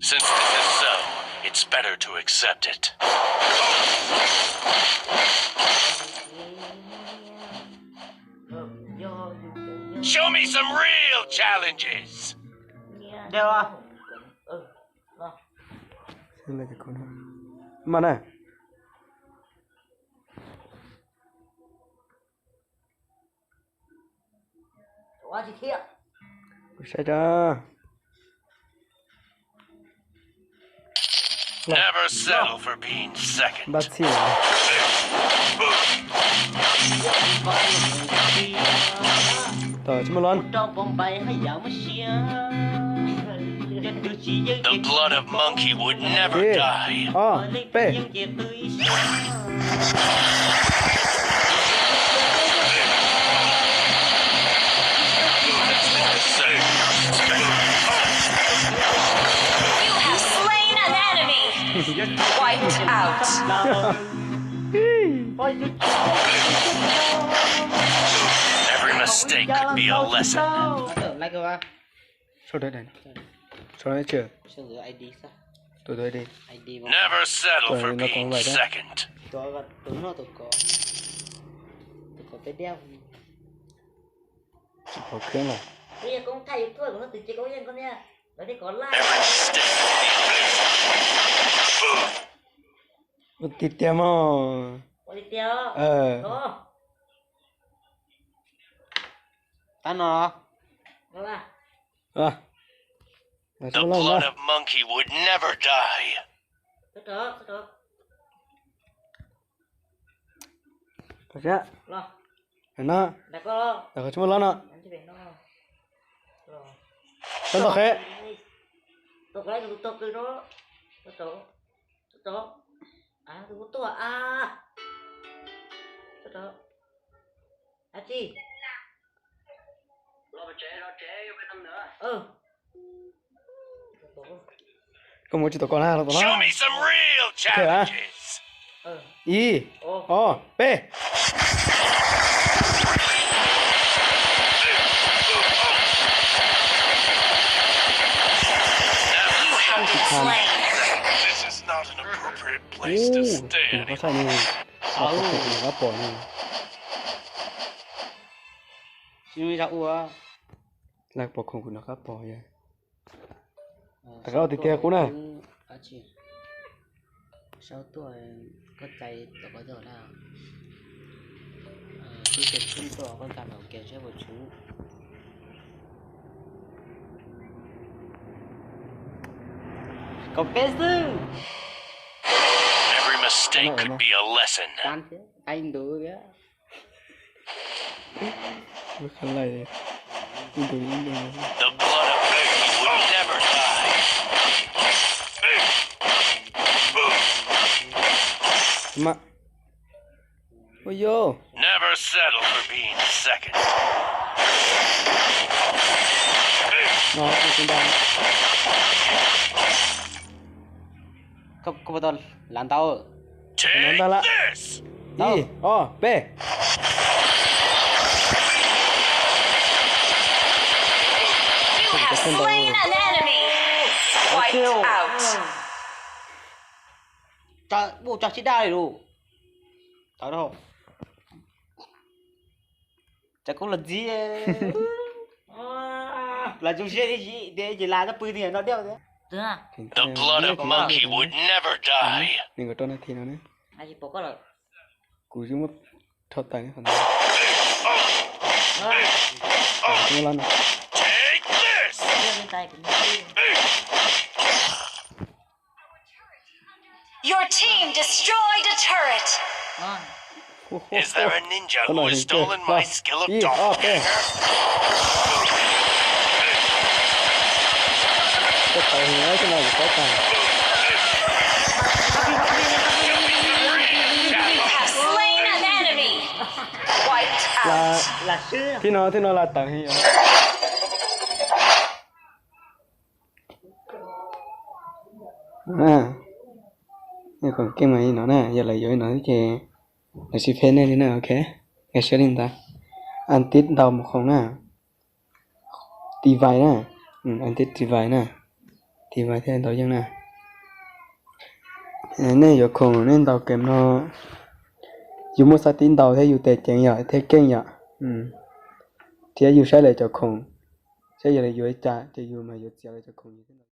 Since this is so, it's better to accept it. Show me some real challenges. Mas na. Kuv saib rau. Never settle for being second. Npaj txhij. Tom tsis muaj los. The blood of monkey would never die. Ob, peb. You have slain an enemy. Wiped out. Every mistake could be a lesson. Sau đây này. Sau đây chưa? Tôi tôi đi. Never settle for being second. Tsis pom khiab lawm. Every mistake. Ua tiag tiag mog. Tab no. The blood of monkey would never die. No, qhov tsis muaj los no. Tau ntau qheb. Koj mus tsis tau koj na, los tau na. Show me some real challenges. Ib, ob, peb. You have been slain. This is not an appropriate place to stay anymore. Lag pom khoom kuv nov qab pom yog. Rov qab tiag tiag qub na. Sau tuaj, koj cais tom koj tuaj na. Twb tes tshoob tuaj koj cais tom kiag seb puas tshoob. Kaum peb xwb. Every mistake could be a lesson. Tan thiab, tan ib ntus thiab. Lub qhab laij ib ntus ib ntus. The blood of Becky would never die. Mas. Ua yo. Never Settle for being second. No, no, no. Koj, koj puas tau lav ntau? Take this! Ib, ob, peb. You have slain an enemy. Wiped out. Ua cas tsis daj li lus. Tawv dhau. Cas kuj los ntxiv. Los zoo siab ib yam li ces las tab pw tiag no diaj. The blood of monkey would never die. Nws nkaus rau na thi no ne. Kuv twb muab rho tawm ne qhov ntawd. Take this! Your team destroyed a turret. Is there a ninja who has stolen my skill of doppelganger? Koj tawv heev, koj no yus paub tag. You have slain an enemy. Wiped out. Thib no, thib no las tawv heev yom. Nej qhov keej mas li no na, yog lawv yuav li no xwb ces lawv tsis phem nej li na, ok. Nkag siab li ntawd. An tib ntaus mus khoom na. Device na. An tib device na. Device thiaj ntaus yeej na. Nej yuav khoom nej ntaus game no, yus muaj xab tib ntaus thiab yus tes ceev yom, thiab keej yom. Thiab yus saib lawv cov khoom, saib yog lawv yuav li cas ces yus mas yuav txiav lawv cov khoom.